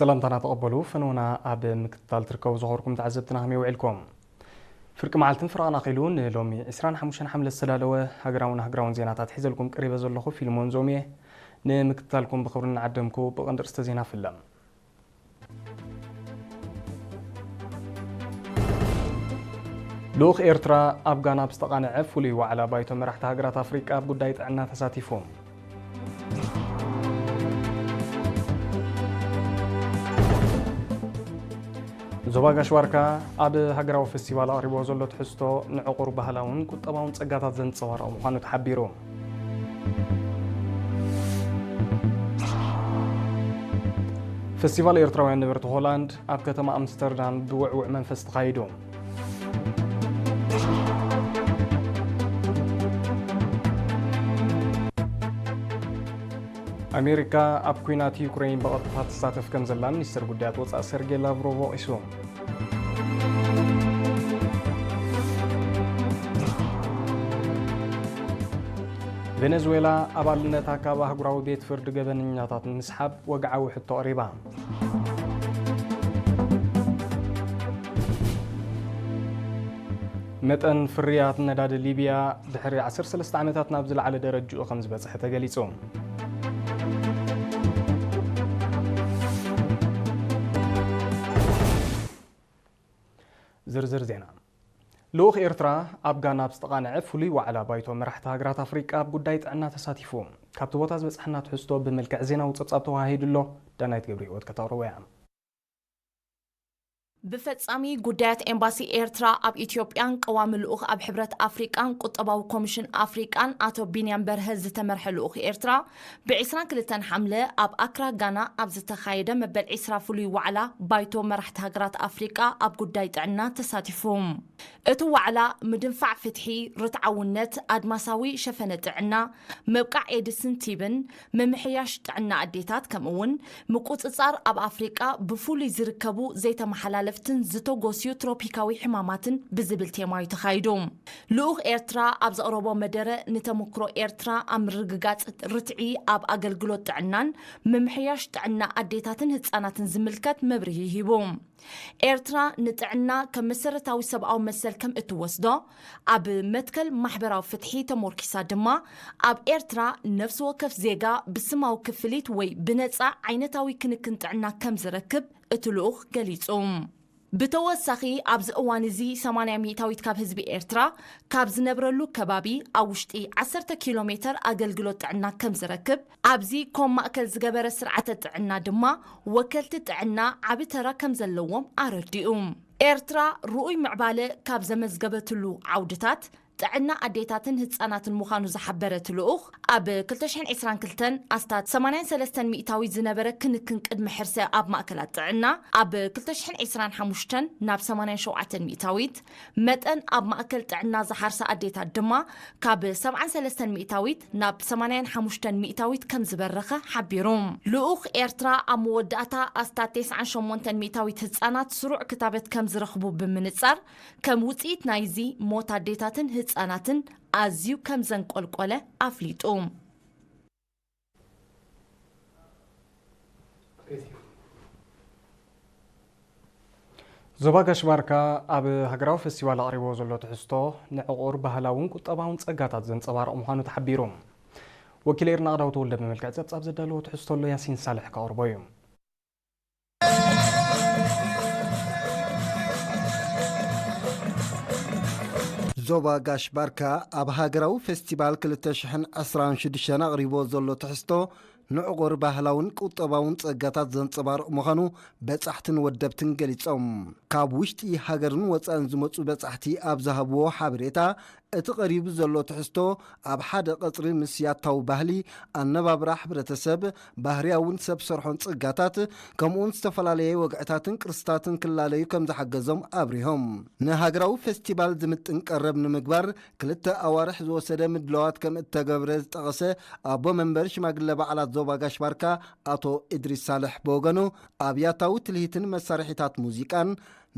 ሰላምታና ተቐበሉ። ፈነውና ኣብ ምክትታል ትርከቡ ዝኸበርኩም ተዓዘብትና ከመይ ውዒልኩም? ፍርቂ መዓልትን ፍረቓን ኣኺሉ ንሎሚ ዕስራን ሓሙሽተን ሓምለ ዝተዳለወ ሃገራውን ሃገራውን ዜናታት ሒዘልኩም ቀሪበ ዘለኹ ፊልሞን ዞም እየ። ንምክትታልኩም ብኽብሪ እናዓደምኩ ብቐንዲ ርእስተ ዜና ፍለም። ልኡኽ ኤርትራ ኣብ ጋና ብዝተቓንዐ ፍሉይ ዋዕላ ባይቶ መራሕቲ ሃገራት ኣፍሪቃ ኣብ ጉዳይ ጥዕና ተሳቲፉ። ዞባ ጋሽ ባርካ ኣብ ሃገራዊ ፈስቲቫል ኣቕሪብዎ ዘሎ ትሕዝቶ ንዕቑር ባህላውን ቁጠባውን ጸጋታት ዘንጸባርቕ ምዃኑ ተሓቢሩ። ፈስቲቫል ኤርትራውያን ነበርቲ ሆላንድ ኣብ ከተማ ኣምስተርዳም ብውዕውዕ መንፈስ ተኻይዱ። ኣሜሪካ ኣብ ኲናት ዩክሬን ብቐጥታ ትሳተፍ ከም ዘላ ሚኒስትር ጉዳያት ወጻኢ ሰርጌይ ላቭሮቭ ወቒሱ። ቬኔዙዌላ ኣባልነታ ካብ ኣህጉራዊ ቤት ፍርዲ ገበነኛታት ንምስሓብ ወግዓዊ ሕቶ ኣቕሪባ። መጠን ፍርያት ነዳዲ ሊብያ ድሕሪ ዓሰርተ ሰለስተ ዓመታት ናብ ዝለዓለ ደረጅኡ ከም ዝበጽሐ ተገሊጹ። ዝርዝር ዜና። ልኡኽ ኤርትራ ኣብ ጋና ኣብ ዝተቓንዐ ፍሉይ ዋዕላ ባይቶ መራሕቲ ሃገራት ኣፍሪቃ ኣብ ጉዳይ ጥዕና ተሳቲፉ። ካብቲ ቦታ ዝበጽሐና ትሕዝቶ ብመልክዕ ዜናዊ ጸብጻብ ተዋሂዱ ኣሎ። ዳናይት ገብረ ህይወት ከተቕርቦ እያ። ብፈጻሚ ጉዳያት ኤምባሲ ኤርትራ ኣብ ኢትዮጵያን ቀዋሚ ልኡኽ ኣብ ሕብረት ኣፍሪቃን ቁጠባዊ ኮሚሽን ኣፍሪቃን ኣቶ ቢንያም በርሀ ዝተመርሐ ልኡኽ ኤርትራ ብዕስራን ክልተን ሓምለ ኣብ ኣክራ ጋና ኣብ ዝተኻየደ መበል ዕስራ ፍሉይ ዋዕላ ባይቶ መራሕቲ ሃገራት ኣፍሪቃ ኣብ ጉዳይ ጥዕና ተሳቲፉ። እቲ ዋዕላ ምድንፋዕ ፍትሒ፣ ርትዓውነት፣ ኣድማሳዊ ሸፈነ ጥዕና፣ ምብቃዕ ኤድስን ቲብን፣ ምምሕያሽ ጥዕና ኣዴታት ከምኡ'ውን ምቁጽጻር ኣብ ኣፍሪቃ ብፍሉይ ዝርከቡ ዘይተመሓላለፍትን ዝተጎስዩ ትሮፒካዊ ሕማማትን ብዝብል ቴማ እዩ ተኻይዱ። ልኡኽ ኤርትራ ኣብ ዘቕረቦ መደረ ንተመክሮ ኤርትራ ኣብ ምርግጋጽ ርትዒ ኣብ ኣገልግሎት ጥዕናን ምምሕያሽ ጥዕና ኣዴታትን ህጻናትን ዝምልከት መብርሂ ሂቡ። ኤርትራ ንጥዕና ከም መሰረታዊ ሰብኣዊ መሰል ከም እትወስዶ፣ ኣብ መትከል ማሕበራዊ ፍትሒ ተሞርኪሳ ድማ ኣብ ኤርትራ ነፍሲ ወከፍ ዜጋ ብስማዊ ክፍሊት ወይ ብነጻ ዓይነታዊ ክንክን ጥዕና ከም ዝረክብ እቲ ልኡኽ ገሊጹ። ብተወሳኺ ኣብዚ እዋን እዚ ሰማንያ ሚእታዊት ካብ ህዝቢ ኤርትራ ካብ ዝነብረሉ ከባቢ ኣብ ውሽጢ ዓሰርተ ኪሎ ሜተር ኣገልግሎት ጥዕና ከም ዝረክብ፣ ኣብዚ ኮም ማእከል ዝገበረ ስርዓተ ጥዕና ድማ ወከልቲ ጥዕና ዓቢ ተራ ከም ዘለዎም ኣረዲኡ። ኤርትራ ርኡይ ምዕባለ ካብ ዘመዝገበትሉ ዓውድታት ጥዕና ኣዴታትን ህጻናትን ምዃኑ ዝሓበረ እቲ ልኡኽ፣ ኣብ ክልተ ሽሕን ዕስራን ክልተን ኣስታት ሰማንያን ሰለስተን ሚእታዊት ዝነበረ ክንክን ቅድመ ሕርሲ ኣብ ማእከላት ጥዕና፣ ኣብ ክልተ ሽሕን ዕስራን ሓሙሽተን ናብ ሰማንያን ሸውዓተን ሚእታዊት፣ መጠን ኣብ ማእከል ጥዕና ዝሓርሳ ኣዴታት ድማ ካብ ሰብዓን ሰለስተን ሚእታዊት ናብ ሰማንያን ሓሙሽተን ሚእታዊት ከም ዝበረኸ ሓቢሩ። ልኡኽ ኤርትራ ኣብ መወዳእታ ኣስታት ተስዓን ሸሞንተን ሚእታዊት ህጻናት ስሩዕ ክታበት ከም ዝረኽቡ ብምንጻር፣ ከም ውጽኢት ናይዚ ሞት ኣዴታትን ህጻናትን ኣዝዩ ከም ዘንቆልቆለ ኣፍሊጡ። ዞባ ጋሽ ባርካ ኣብ ሃገራዊ ፈስቲቫል ኣቕሪብዎ ዘሎ ትሕዝቶ ንዕቑር ባህላውን ቁጠባውን ጸጋታት ዘንጸባርቕ ምዃኑ ተሓቢሩ። ወኪል ኤርና ኣቕዳው ተወልደ ብመልክዕ ጸብጻብ ዘዳለዎ ትሕዝቶ ኣሎ፣ ያሲን ሳልሕ ከቕርቦ እዩ። ዞባ ጋሽ ባርካ ኣብ ሃገራዊ ፈስቲቫል ክልተ ሽሕን ዕስራን ሽዱሽተን ኣቕሪብዎ ዘሎ ትሕዝቶ ንዕቑር ባህላውን ቁጠባውን ጸጋታት ዘንጸባርቕ ምዃኑ በጻሕትን ወደብትን ገሊጾም። ካብ ውሽጢ ሃገርን ወጻእን ዝመጹ በጻሕቲ ኣብ ዝሃብዎ ሓበሬታ፣ እቲ ቀሪቡ ዘሎ ትሕዝቶ ኣብ ሓደ ቀጽሪ ምስ ያታዊ ባህሊ፣ ኣነባብራ ሕብረተሰብ፣ ባህርያውን ሰብ ሰርሖን ጸጋታት፣ ከምኡውን ዝተፈላለየ ወግዕታትን ቅርስታትን ክላለዩ ከም ዝሓገዞም ኣብሪሆም። ንሃገራዊ ፈስቲቫል ዝምጥን ቀረብ ንምግባር ክልተ ኣዋርሕ ዝወሰደ ምድላዋት ከም እተገብረ ዝጠቐሰ ኣቦ መንበር ሽማግለ በዓላት ዞባ ጋሽ ባርካ ኣቶ እድሪስ ሳልሕ ብወገኑ፣ ኣብ ያታዊ ትልሂትን መሳርሒታት ሙዚቃን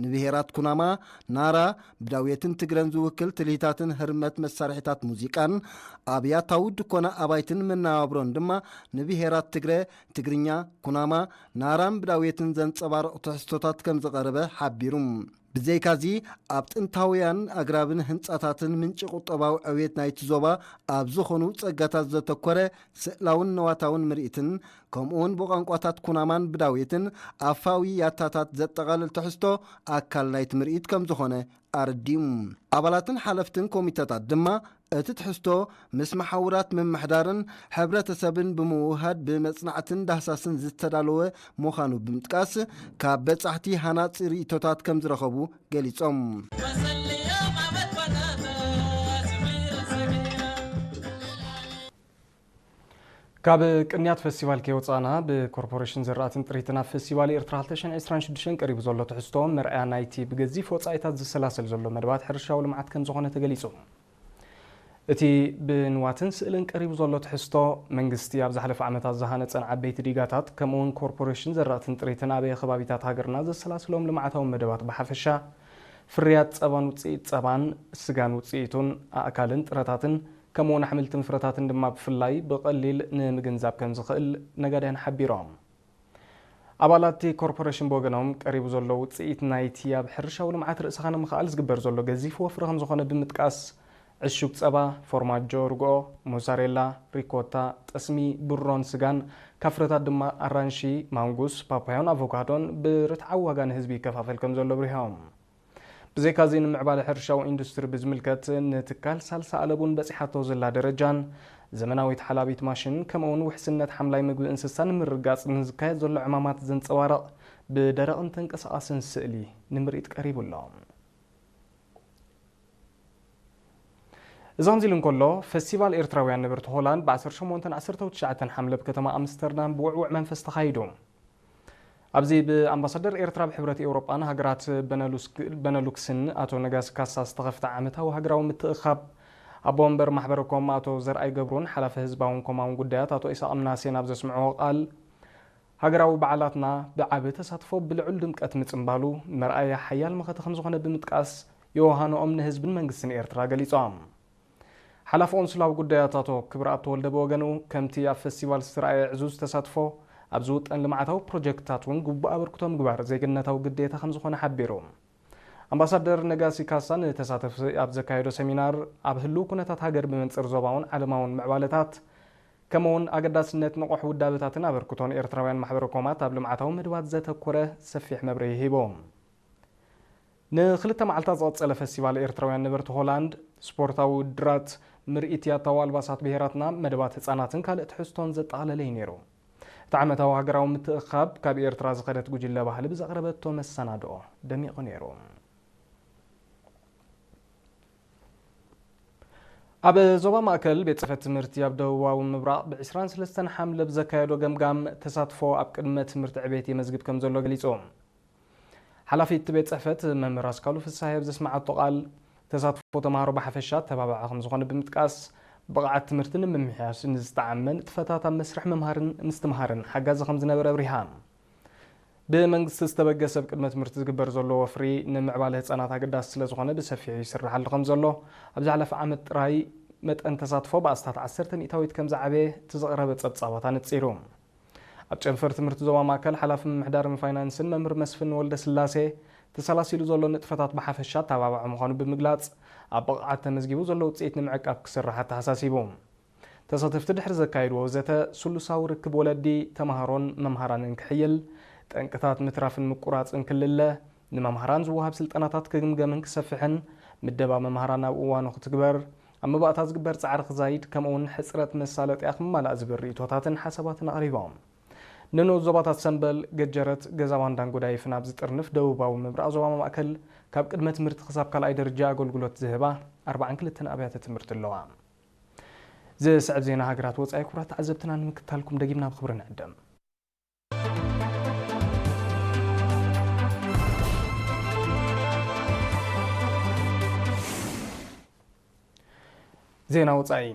ንብሄራት ኩናማ፣ ናራ፣ ብዳውየትን ትግረን ዝውክል ትልሂታትን ህርመት መሳርሒታት ሙዚቃን ኣብ ያታዊ ድኮና ኣባይትን መነባብሮን ድማ ንብሄራት ትግረ፣ ትግርኛ፣ ኩናማ፣ ናራን ብዳውየትን ዘንጸባርቕ ትሕዝቶታት ከም ዝቐረበ ሓቢሩ። ብዘይካዚ፣ ኣብ ጥንታውያን ኣግራብን ህንጻታትን ምንጪ ቁጠባዊ ዕብየት ናይቲ ዞባ ኣብ ዝኾኑ ጸጋታት ዘተኮረ ስእላውን ነዋታውን ምርኢትን፣ ከምኡውን ብቋንቋታት ኩናማን ብዳውየትን ኣፋዊ ያታታት ዘጠቓልል ትሕዝቶ ኣካል ናይቲ ምርኢት ከም ዝኾነ ኣረዲኡ። ኣባላትን ሓለፍትን ኮሚተታት ድማ እቲ ትሕዝቶ ምስ መሓውራት ምምሕዳርን ሕብረተሰብን ብምውህሃድ ብመጽናዕትን ዳህሳስን ዝተዳለወ ምዃኑ ብምጥቃስ፣ ካብ በጻሕቲ ሃናጺ ርእይቶታት ከም ዝረኸቡ ገሊጾም። ካብ ቅንያት ፈስቲቫል ከይወጻእና፣ ብኮርፖሬሽን ዘራእትን ጥሪትን ኣብ ፈስቲቫል ኤርትራ ክልተ ሽሕን ዕስራን ሽዱሽተን ቀሪቡ ዘሎ ትሕዝቶ መርኣያ ናይቲ ብገዚፍ ወጻኢታት ዝሰላሰል ዘሎ መደባት ሕርሻዊ ልምዓት ከም ዝኾነ ተገሊጹ። እቲ ብንዋትን ስእልን ቀሪቡ ዘሎ ትሕዝቶ፣ መንግስቲ ኣብ ዝሓለፈ ዓመታት ዝሃነጸን ዓበይቲ ዲጋታት፣ ከምኡውን ኮርፖሬሽን ዘራእትን ጥሪትን ኣበየ ከባቢታት ሃገርና ዘሰላስሎም ልምዓታዊ መደባት ብሓፈሻ፣ ፍርያት ጸባን ውጽኢት ጸባን፣ ስጋን ውጽኢቱን፣ ኣእካልን ጥረታትን፣ ከምኡውን ኣሕምልትን ፍረታትን ድማ ብፍላይ ብቐሊል ንምግንዛብ ከም ዝኽእል ነጋድያን ሓቢሮም። ኣባላት እቲ ኮርፖሬሽን ብወገኖም፣ ቀሪቡ ዘሎ ውጽኢት ናይቲ ኣብ ሕርሻዊ ልምዓት ርእስኻ ንምኽኣል ዝግበር ዘሎ ገዚፍ ወፍሪ ከም ዝኾነ ብምጥቃስ፣ ዕሹግ ጸባ፣ ፎርማጆ፣ ርግኦ፣ ሞዛሬላ፣ ሪኮታ፣ ጠስሚ፣ ብሮን ስጋን፣ ካብ ፍረታት ድማ ኣራንሺ፣ ማንጉስ፣ ፓፓዮን ኣቮካዶን ብርትዓዊ ዋጋ ንህዝቢ ይከፋፈል ከም ዘሎ ኣብሪሆም። ብዘይካዚ፣ ንምዕባለ ሕርሻዊ ኢንዱስትሪ ብዝምልከት፣ ንትካል ሳልሳ ኣለቡን በጺሓቶ ዘላ ደረጃን ዘመናዊት ሓላቢት ማሽን፣ ከምኡውን ውሕስነት ሓምላይ ምግቢ እንስሳ ንምርግጋጽ ንዝካየድ ዘሎ ዕማማት ዘንጸባርቕ ብደረቕን ተንቀሳቓስን ስእሊ ንምርኢት ቀሪቡ ኣሎ። እዚ ከምዚ ኢሉ እንከሎ፣ ፈስቲቫል ኤርትራውያን ነበርቲ ሆላንድ ብ ዓሰርተ ሸሞንተን ዓሰርተ ትሽዓተን ሓምለ ኣብ ከተማ ኣምስተርዳም ብውዕዉዕ መንፈስ ተኻይዱ። ኣብዚ ብኣምባሳደር ኤርትራ ኣብ ሕብረት ኤውሮጳን ሃገራት በነሉስክ-፣ በነሉክስን ኣቶ ነጋሲ ካሳ ዝተኸፍተ ዓመታዊ ሃገራዊ ምትእኻብ፣ ኣቦ ወንበር ማሕበረ ኮም ኣቶ ዘርኣይ ገብሩን ሓላፊ ህዝባውን ኮማውን ጉዳያት ኣቶ ኢሳቕ ምናሴን ኣብ ዘስምዕዎ ቃል፣ ሃገራዊ በዓላትና ብዓቢ ተሳትፎ ብልዑል ድምቀት ምጽንባሉ መርኣያ ሓያል መኸተ ከም ዝኾነ ብምጥቃስ፣ ዮሃንኦም ንህዝብን መንግስትን ኤርትራ ገሊጾም። ሓላፊ ቆንስላዊ ጉዳያት ኣቶ ክብረኣብ ተወልደ ብወገኑ፣ ከምቲ ኣብ ፈስቲቫል ዝተረኣየ ዕዙዝ ተሳትፎ፣ ኣብ ዝውጠን ልምዓታዊ ፕሮጀክትታት እውን ግቡእ ኣበርክቶ ምግባር ዜግነታዊ ግዴታ ከም ዝኾነ ሓቢሩ። ኣምባሳደር ነጋሲ ካሳ ንተሳተፍቲ ኣብ ዘካየዶ ሰሚናር፣ ኣብ ህልው ኩነታት ሃገር ብመንጽር ዞባውን ዓለማውን ምዕባለታት፣ ከምኡውን ኣገዳስነት ንቑሕ ውዳበታትን ኣበርክቶን ኤርትራውያን ማሕበረ ኮማት ኣብ ልምዓታዊ መደባት ዘተኮረ ሰፊሕ መብርሂ ሂቡ። ንክልተ መዓልታት ዝቐጸለ ፈስቲቫል ኤርትራውያን ነበርቲ ሆላንድ፣ ስፖርታዊ ውድድራት፣ ምርኢት ያታዊ ኣልባሳት ብሄራትና፣ መደባት ህጻናትን ካልእ ትሕዝቶን ዘጠቓለለ እዩ ነይሩ። እቲ ዓመታዊ ሃገራዊ ምትእኻብ፣ ካብ ኤርትራ ዝኸደት ጉጅለ ባህሊ ብዘቕረበቶ መሰናድኦ ደሚቑ ነይሩ። ኣብ ዞባ ማእከል፣ ቤት ጽሕፈት ትምህርቲ ኣብ ደቡባዊ ምብራቕ ብ ዕስራን ሰለስተን ሓምለ ብዘካየዶ ገምጋም፣ ተሳትፎ ኣብ ቅድመ ትምህርቲ ዕቤት የመዝግብ ከም ዘሎ ገሊጹ። ሓላፊ እቲ ቤት ጽሕፈት መምህር ኣስካሉ ፍስሃየ ኣብ ዘስመዓቶ ቃል፣ ተሳትፎ ተማሃሮ ብሓፈሻ ተባባዒ ከም ዝኾነ ብምጥቃስ፣ ብቕዓት ትምህርቲ ንምምሕያሽ ንዝጠዓመ ንጥፈታት ኣብ መስርሕ ምምሃርን ምስትምሃርን ሓጋዚ ከም ዝነበረ ኣብሪሃ። ብመንግስቲ ዝተበገሰ ኣብ ቅድመ ትምህርቲ ዝግበር ዘሎ ወፍሪ ንምዕባለ ህጻናት ኣገዳሲ ስለ ዝኾነ ብሰፊሑ ይስርሓሉ ከም ዘሎ፣ ኣብ ዝሓለፈ ዓመት ጥራይ መጠን ተሳትፎ ብኣስታት ዓሰርተ ሚእታዊት ከም ዝዓበየ እቲ ዝቐረበ ጸብጻባት ኣነጺሩ። ኣብ ጨንፈር ትምህርቲ ዞባ ማእከል ሓላፊ ምምሕዳርን ፋይናንስን መምህር መስፍን ወልደስላሴ፣ ተሰላሲሉ ዘሎ ንጥፈታት ብሓፈሻ ኣተባባዒ ምዃኑ ብምግላጽ፣ ኣብ ብቕዓት ተመዝጊቡ ዘሎ ውጽኢት ንምዕቃብ ክስራሕ ኣተሓሳሲቡ። ተሳተፍቲ ድሕሪ ዘካየድዎ ዘተ፣ ስሉሳዊ ርክብ ወለዲ፣ ተማሃሮን መምሃራንን ክሕይል፣ ጠንቅታት ምትራፍን ምቁራጽን ክልለ፣ ንመምሃራን ዝወሃብ ስልጠናታት ክግምገምን ክሰፍሕን፣ ምደባ መምሃራን ኣብ እዋኑ ክትግበር፣ ኣብ መባእታ ዝግበር ጻዕሪ ክዛይድ፣ ከምኡውን ሕጽረት መሳለጥያ ክመላእ ዝብል ርእይቶታትን ሓሳባትን ኣቕሪቦም። ንንኡስ ዞባታት ሰምበል፣ ገጀረት፣ ገዛባን ዳንጉዳይፍን ኣብ ዝጥርንፍ ደቡባዊ ምብራቕ ዞባ ማእከል፣ ካብ ቅድመ ትምህርቲ ክሳብ ካልኣይ ደረጃ ኣገልግሎት ዝህባ ኣርባዓን ክልተን ኣብያተ ትምህርቲ ኣለዋ። ዝስዕብ ዜና ሃገራት ወጻኢ፣ ክቡራት ተዓዘብትና፣ ንምክትታልኩም ደጊምና ብኽብሪ ንዕደም። ዜና ወጻኢ።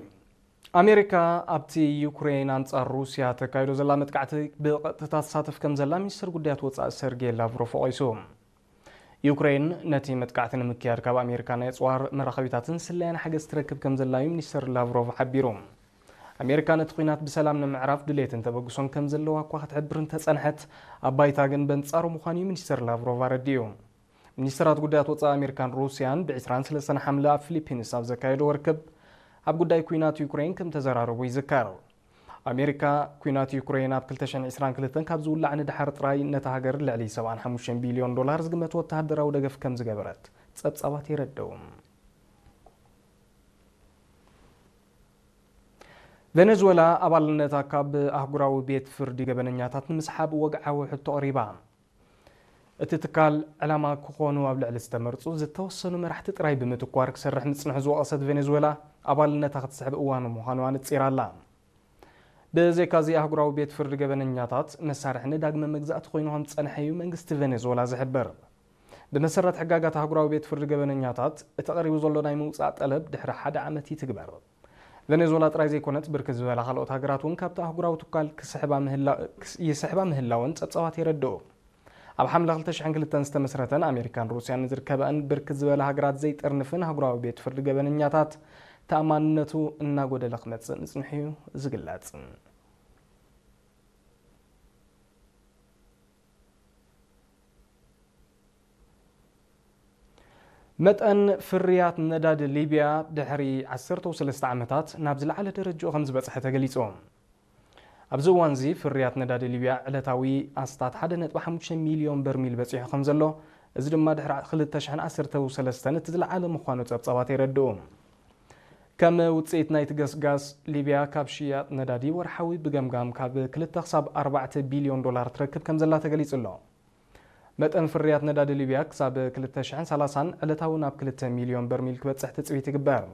ኣሜሪካ ኣብቲ ዩክሬን ኣንጻር ሩስያ ተካይዶ ዘላ መጥቃዕቲ ብቐጥታ ትሳተፍ ከም ዘላ ሚኒስትር ጉዳያት ወጻኢ ሰርጌይ ላቭሮቭ ወቒሱ። ዩክሬን ነቲ መጥቃዕቲ ንምክያድ ካብ ኣሜሪካ ናይ ኣጽዋር መራኸቢታትን ስለያን ሓገዝ ትረክብ ከም ዘላ እዩ ሚኒስተር ላቭሮቭ ሓቢሩ። ኣሜሪካ ነቲ ኲናት ብሰላም ንምዕራፍ ድሌትን ተበግሶን ከም ዘለዋ እኳ ክትሕብር እንተጸንሐት፣ ኣብ ባይታ ግን በንጻሩ ምዃኑ እዩ ሚኒስተር ላቭሮቭ ኣረዲኡ። ሚኒስተራት ጉዳያት ወጻኢ ኣሜሪካን ሩስያን ብ ዕስራን ሰለስተን ሓምለ ኣብ ፊሊፒንስ ኣብ ዘካየዶ ርክብ ኣብ ጉዳይ ኲናት ዩክሬን ከም ተዘራረቡ ይዝከር። ኣሜሪካ ኲናት ዩክሬን ኣብ ክልተ ሽሕን ዕስራን ክልተን ካብ ዝውላዕ ንድሓር ጥራይ ነታ ሃገር ልዕሊ ሰብዓን ሓሙሽተን ቢልዮን ዶላር ዝግመት ወተሃደራዊ ደገፍ ከም ዝገበረት ጸብጻባት የረድኡ። ቬኔዙዌላ ኣባልነታ ካብ ኣህጉራዊ ቤት ፍርዲ ገበነኛታት ንምስሓብ ወግዓዊ ሕቶ ኣቕሪባ። እቲ ትካል ዕላማ ክኾኑ ኣብ ልዕሊ ዝተመርጹ ዝተወሰኑ መራሕቲ ጥራይ ብምትኳር ክሰርሕ ምጽንሑ ዝወቐሰት ቬኔዙዌላ፣ ኣባልነታ ክትስሕብ እዋኑ ምዃኑ ኣነጺራ ኣላ። ብዘይካዚ ኣህጉራዊ ቤት ፍርዲ ገበነኛታት መሳርሒ ንዳግመ መግዛእቲ ኮይኑ ከም ዝጸንሐ እዩ መንግስቲ ቬኔዙዌላ ዝሕብር። ብመሰረት ሕጋጋት ኣህጉራዊ ቤት ፍርዲ ገበነኛታት፣ እቲ ቀሪቡ ዘሎ ናይ ምውጻእ ጠለብ ድሕሪ ሓደ ዓመት ይትግበር። ቬኔዙዌላ ጥራይ ዘይኮነት፣ ብርክት ዝበላ ካልኦት ሃገራት እውን ካብቲ ኣህጉራዊ ትካል ክስሕባ ምህላ-፣ ክስ-፣ ይስሕባ ምህላወን ጸብጻባት የረድኡ። ኣብ ሓምለ ክልተ ሽሕን ክልተን ዝተመስረተን ኣሜሪካን ሩስያን ንዝርከበኣን ብርክት ዝበላ ሃገራት ዘይጥርንፍን ኣህጉራዊ ቤት ፍርዲ ገበነኛታት፣ ተኣማንነቱ እናጎደለ ክመጽእ ምጽንሑ እዩ ዝግለጽ። መጠን ፍርያት ነዳዲ ሊብያ ድሕሪ ዓሰርተ ሰለስተ ዓመታት ናብ ዝለዓለ ደረጃኡ ከም ዝበጽሐ ተገሊጹ። ኣብዚ እዋንዚ ፍርያት ነዳዲ ሊብያ ዕለታዊ ኣስታት ሓደ ነጥቢ ሓሙሽተ ሚልዮን በርሚል በጺሑ ከም ዘሎ፣ እዚ ድማ ድሕሪ ክልተ ሽሕን ዓሰርተ ሰለስተን እቲ ዝለዓለ ምዃኑ ጸብጻባት የረድኡ። ከም ውጽኢት ናይቲ ገስጋስ፣ ሊብያ ካብ ሽያጥ ነዳዲ ወርሓዊ ብገምጋም ካብ ክልተ ክሳብ ኣርባዕተ ቢልዮን ዶላር ትረክብ ከም ዘላ ተገሊጹ ኣሎ። መጠን ፍርያት ነዳዲ ሊብያ ክሳብ ክልተ ሽሕን ሰላሳን ዕለታዊ ናብ ክልተ ሚልዮን በርሚል ክበጽሕ ትጽቢት ይግበር።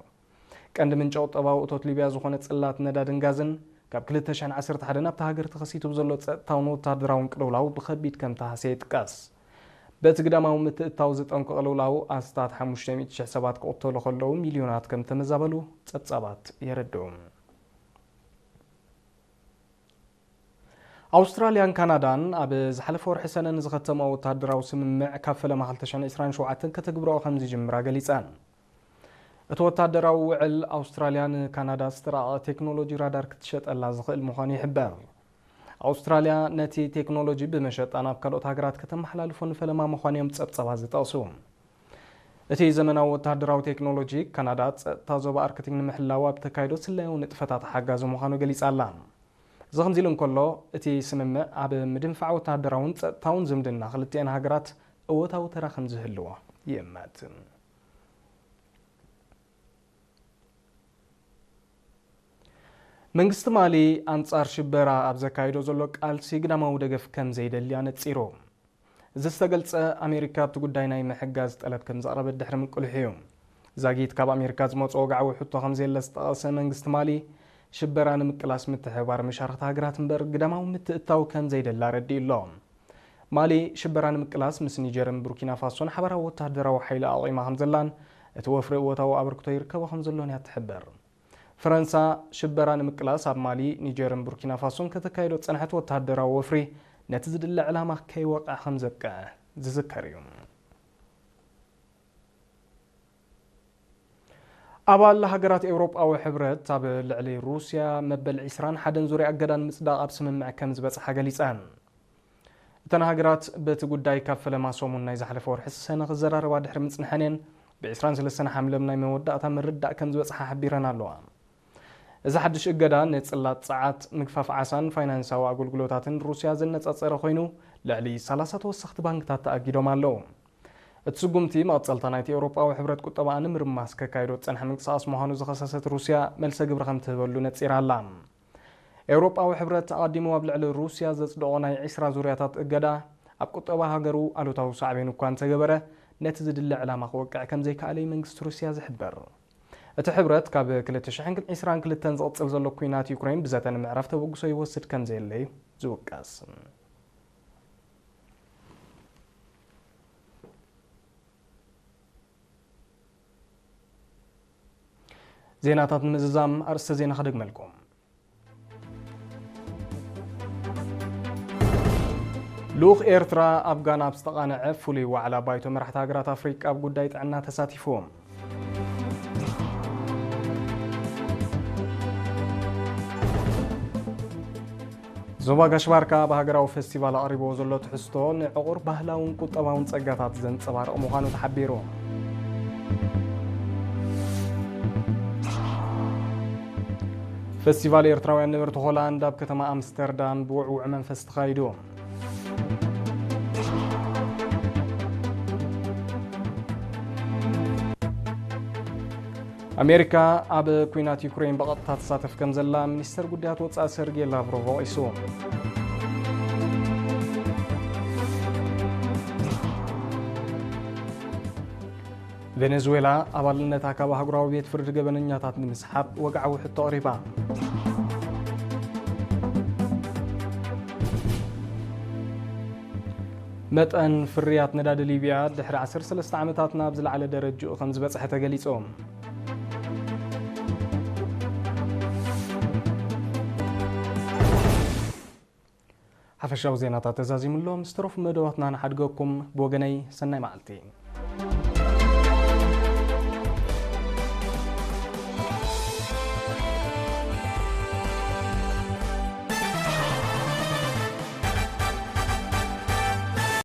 ቀንዲ ምንጪ ቁጠባዊ እቶት ሊብያ ዝኾነ ጽላት ነዳድን ጋዝን፣ ካብ ክልተ ሽሕን ዓሰርተ ሓደን ኣብታ ሃገር ተኸሲቱ ብዘሎ ጸጥታውን ወተሃደራውን ቅልውላው ብኸቢድ ከም ተሃስየ ይጥቀስ። በቲ ግዳማዊ ምትእትታው ዝጠንቆ ቅልውላው ኣስታት ሓሙሽተ ሚእቲ ሽሕ ሰባት ክቕተሉ ከለዉ፣ ሚልዮናት ከም ተመዛበሉ ጸብጻባት የረድኡ። ኣውስትራልያን ካናዳን ኣብ ዝሓለፈ ወርሒ ሰነ ንዝኸተምኦ ወተሃደራዊ ስምምዕ ካብ ፈለማ ክልተ ሽሕን ዕስራን ሸውዓተን ከተግብርኦ ከም ዝጅምራ ገሊጸን። እቲ ወተሃደራዊ ውዕል፣ ኣውስትራልያ ንካናዳ ዝተራቐቐ ቴክኖሎጂ ራዳር ክትሸጠላ ዝኽእል ምዃኑ ይሕበር። ኣውስትራልያ ነቲ ቴክኖሎጂ ብመሸጣ ናብ ካልኦት ሃገራት ከተመሓላልፎ ንፈለማ ምዃኑ እዮም ጸብጻባት ዝጠቕሱ። እቲ ዘመናዊ ወተሃደራዊ ቴክኖሎጂ፣ ካናዳ ጸጥታ ዞባ ኣርክቲክ ንምሕላው ኣብ ተካይዶ ስለያዊ ንጥፈታት ሓጋዚ ምዃኑ ገሊጻ ኣላ። እዚ ከምዚ ኢሉ እንከሎ፣ እቲ ስምምዕ ኣብ ምድንፋዕ ወተሃደራውን ጸጥታውን ዝምድና ክልቲኤን ሃገራት እወታዊ ተራ ከም ዝህልዎ ይእመት። መንግስቲ ማሊ ኣንጻር ሽበራ ኣብ ዘካይዶ ዘሎ ቃልሲ ግዳማዊ ደገፍ ከም ዘይደሊ ኣነጺሩ። እዚ ዝተገልጸ፣ ኣሜሪካ ኣብቲ ጉዳይ ናይ ምሕጋዝ ጠለብ ከም ዘቕረበት ድሕሪ ምቅልሑ እዩ። ዛጊት ካብ ኣሜሪካ ዝመጾ ወግዓዊ ሕቶ ከም ዘየለ ዝጠቐሰ መንግስቲ ማሊ፣ ሽበራ ንምቅላስ ምትሕብባር መሻርኽቲ ሃገራት እምበር ግዳማዊ ምትእትታው ከም ዘይደሊ ኣረዲኡ ኣሎ። ማሊ ሽበራ ንምቅላስ ምስ ኒጀርን ቡርኪና ፋሶን ሓባራዊ ወተሃደራዊ ሓይሊ ኣቑማ ከም ዘላን እቲ ወፍሪ እወታዊ ኣበርክቶ ይርከቦ ከም ዘሎን እያ ትሕብር። ፈረንሳ ሽበራ ንምቅላስ ኣብ ማሊ፣ ኒጀርን ቡርኪና ፋሶን ከተካይዶ ዝጸንሐት ወተሃደራዊ ወፍሪ ነቲ ዝድለ ዕላማ ከይወቕዕ ከም ዘብቅዐ ዝዝከር እዩ። ኣባል ሃገራት ኤውሮጳዊ ሕብረት ኣብ ልዕሊ ሩስያ መበል ዕስራን ሓደን ዙርያ እገዳ ንምጽዳቕ ኣብ ስምምዕ ከም ዝበጽሓ ገሊጸን። እተን ሃገራት በቲ ጉዳይ ካብ ፈለማ ሰሙን ናይ ዝሓለፈ ወርሒ ሰነ ክዘራረባ ድሕሪ ምጽንሐን እየን፣ ብ ዕስራን ሰለስተን ሓምለ ናይ መወዳእታ ምርድዳእ ከም ዝበጽሓ ሓቢረን ኣለዋ። እዚ ሓድሽ እገዳ ንጽላት ጸዓት፣ ምግፋፍ ዓሳን ፋይናንሳዊ ኣገልግሎታትን ሩስያ ዘነጻጸረ ኮይኑ፣ ልዕሊ ሰላሳ ተወሰኽቲ ባንክታት ተኣጊዶም ኣለዉ። እቲ ስጉምቲ መቐጸልታ ናይቲ ኤውሮጳዊ ሕብረት ቁጠባኣ ንምርማስ ከካይዶ ዝጸንሐ ምንቅስቓስ ምዃኑ ዝኸሰሰት ሩስያ፣ መልሰ ግብሪ ከም ትህበሉ ነጺራ ኣላ። ኤውሮጳዊ ሕብረት ኣቐዲሙ ኣብ ልዕሊ ሩስያ ዘጽደቖ ናይ ዕስራ ዙርያታት እገዳ፣ ኣብ ቁጠባ ሃገሩ ኣሉታዊ ሳዕቤን እኳ እንተገበረ፣ ነቲ ዝድለ ዕላማ ክወቅዕ ከም ዘይከኣለ እዩ መንግስቲ ሩስያ ዝሕበር። እቲ ሕብረት ካብ ክልተ ሽሕን ዕስራን ክልተን ዝቕጽል ዘሎ ኲናት ዩክሬን ብዘተ ንምዕራፍ ተበግሶ ይወስድ ከም ዘየለ እዩ ዝውቀስ። ዜናታት ንምዝዛም ኣርእስተ ዜና ከደግመልኩም። ልኡኽ ኤርትራ ኣብ ጋና ኣብ ዝተቓነዐ ፍሉይ ዋዕላ ባይቶ መራሕቲ ሃገራት ኣፍሪቃ ኣብ ጉዳይ ጥዕና ተሳቲፉ። ዞባ ጋሽ ባርካ ኣብ ሃገራዊ ፈስቲቫል ኣቕሪብዎ ዘሎ ትሕዝቶ ንዕቑር ባህላውን ቁጠባውን ጸጋታት ዘንጸባርቕ ምዃኑ ተሓቢሩ። ፈስቲቫል ኤርትራውያን ነበርቲ ሆላንድ ኣብ ከተማ ኣምስተርዳም ብውዕውዕ መንፈስ ተኻይዱ። ኣሜሪካ ኣብ ኲናት ዩክሬን ብቐጥታ ትሳተፍ ከም ዘላ ሚኒስተር ጉዳያት ወጻኢ ሰርጌ ላቭሮቭ ወቒሱ። ቬኔዙዌላ ኣባልነታ ካብ ኣህጉራዊ ቤት ፍርዲ ገበነኛታት ንምስሓብ ወግዓዊ ሕቶ ኣቕሪባ። መጠን ፍርያት ነዳዲ ሊብያ ድሕሪ ዓሰርተ ሰለስተ ዓመታት ናብ ዝለዓለ ደረጅኡ ከም ዝበጽሐ ተገሊጹ። ሓፈሻዊ ዜናታት ተዛዚሙሎም ዝተረፉ መደባትና ንሓድገኩም። ብወገነይ ሰናይ መዓልቲ።